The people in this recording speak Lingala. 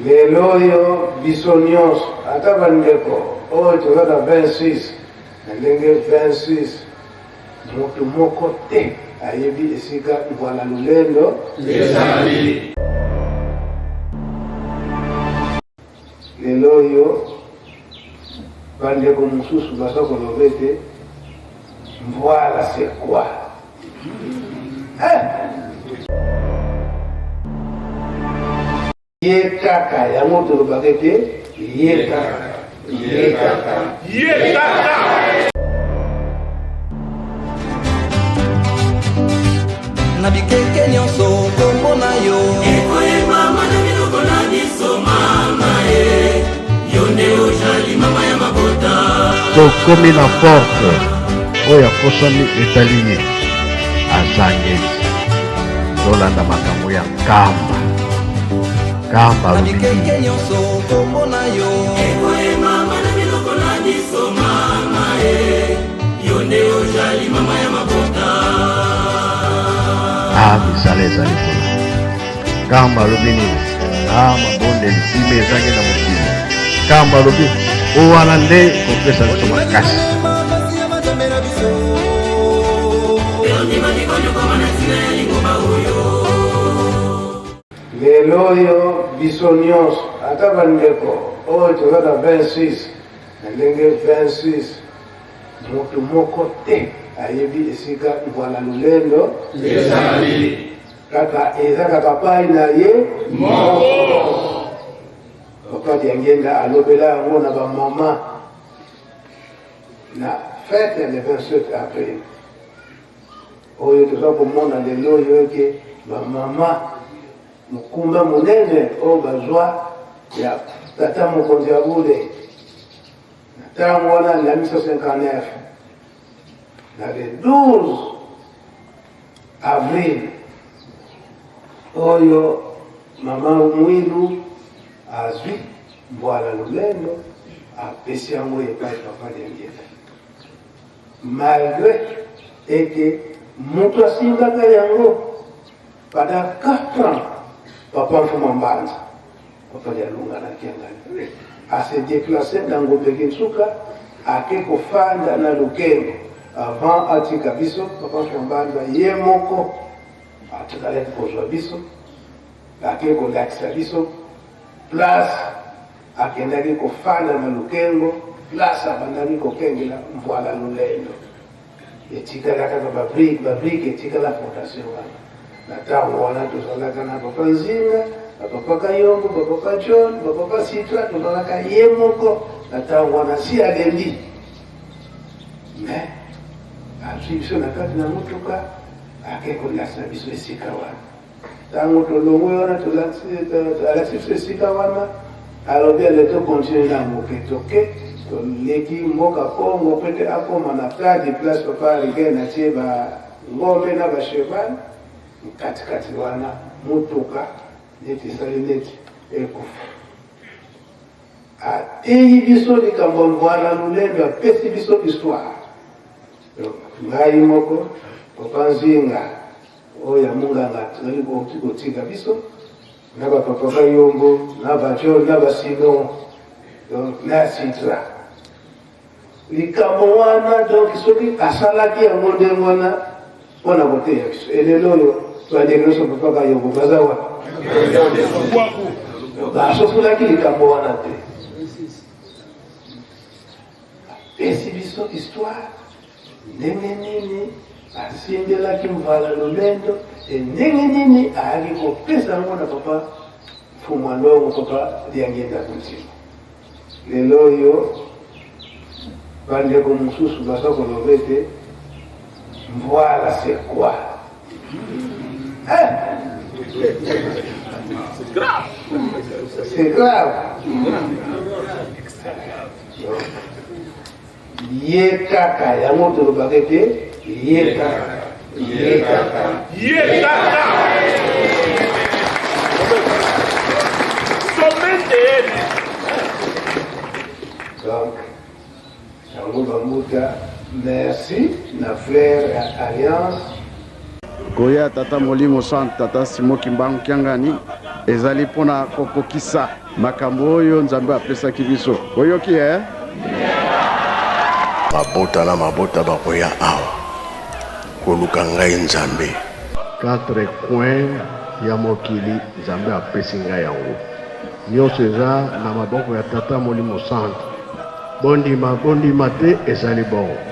Lelo oyo biso nyonso ata bandeko oyo toza na 26 na ndenge 26 moto moko te ayebi esika Ngwala Lulendo ezali. Lelo oyo bandeko mosusu baza koloba ete Mbwala c'est quoi? Eh! Ye kaka yango tolobaka ete ye kaka ye kaka ye kaka. Na bikeke nyonso nkombo na yo ekoyebama na minoko na biso mama e yo nde ojali mama ya mabota. Tokomi na porte oyo akosami etali ye azangeli. Tolanda makambo ya Nkamba. Nkamba na alobi bikeke nini? nyonso nkombo na yo ekoyebama na minoko na biso mama e yo nde ojali mama ya mabota. Ah, misala ezali kuna. Nkamba alobi nini? Ah, mabondeli kimia ezangi na mokili. Nkamba alobi o wana nde kopesa biso makasi. Makasi ya Nzambe na biso. Ondimaki konyokoma na ntina ya lingomba oyo. Lelo oyo biso nyonso ata bandeko oyo toza na 26 na ndenge 26 moto moko te ayebi esika Ngwala Lulendo ezali. Kaka eza kaka pai na ye moko. Papa Diangienda alobela yango na bamama na fete ya le 27 avril oyo toza komona lelo oyo ete bamama mokumba monene oyo bazwa ya tata mokonzi ya bule na ntango wana na 1959 na le 12 avril oyo mama Mwilu azwi Mbwala Lulendo apesi yango epai papa Diangienda malgré ete moto asimbaka yango pendant 4 ans papa Mfuma Mbanza papa Dialunga na Kiangani ase déplacer na Ngombe Kinsuka ake kofanda na Lukengo avant atika biso. Papa Mfuma Mbanza ye moko atikalaki kozwa biso, ake kolakisa biso place akendaki kofanda na Lukengo, place abandaki kokengela Mvwala Lulendo. Etikala kaka babrike, babrike etikala fondation wana. Na ntango wana tozalaka na papa Nzinga, na papa Kayombo, bapapa John, bapapa Citra, tozalaka ye moko na ntango wana si alembi mais azwi biso na kati na motuka ake kolakisa biso esika wana. Ntango tolongwe wana alakisi biso esika wana, alobi ale tokontinue na moke toke toleki mboka Kongo po ete akóma na Tadi place papa Rigen atie bangombe na bacheval katikati wana motuka neti esali neti ekufa. Ateyi biso likambo ya Mbwala Lulendo, apesi biso histoire. Donc ngai moko papa Nzinga oyo ya munganga tozali koki kotika biso na bapapa Kayombo na bajo na basino donc na Citra likambo wana. Donc soki asalaki yango ndenge wana mpona koteya biso, elelo oyo bandeko nyonso papa Kayombo baza wana basosolaki likambo wana te. Apesi biso histoire ndenge nini asindelaki Mvala Lolendo e ndenge nini ayaki kopesa yango na papa Mfumwa Longo, papa Diangienda Kuntima. Lelo oyo bandeko mosusu baza koloba ete Mvwala c'est quoi? Eh! C'est grave. C'est grave. Ye kaka yango tolobaka ete ye kaka ye kaka ye kaka. Sommet. Donc yango bambuta, merci na frère ya alliance. Koya ya Tata Molimo Santu, Tata Simon Kimbangu Kiangani, ezali mpo na kokokisa makambo oyo Nzambe apesaki biso. Boyoki eh? Mabota na mabota bakoya awa koluka ngai Nzambe. Quatre coins ya mokili Nzambe apesi ngai yango. Nionso eza na maboko ya Tata Molimo Santu. Bondima, bondima te, ezali bongo.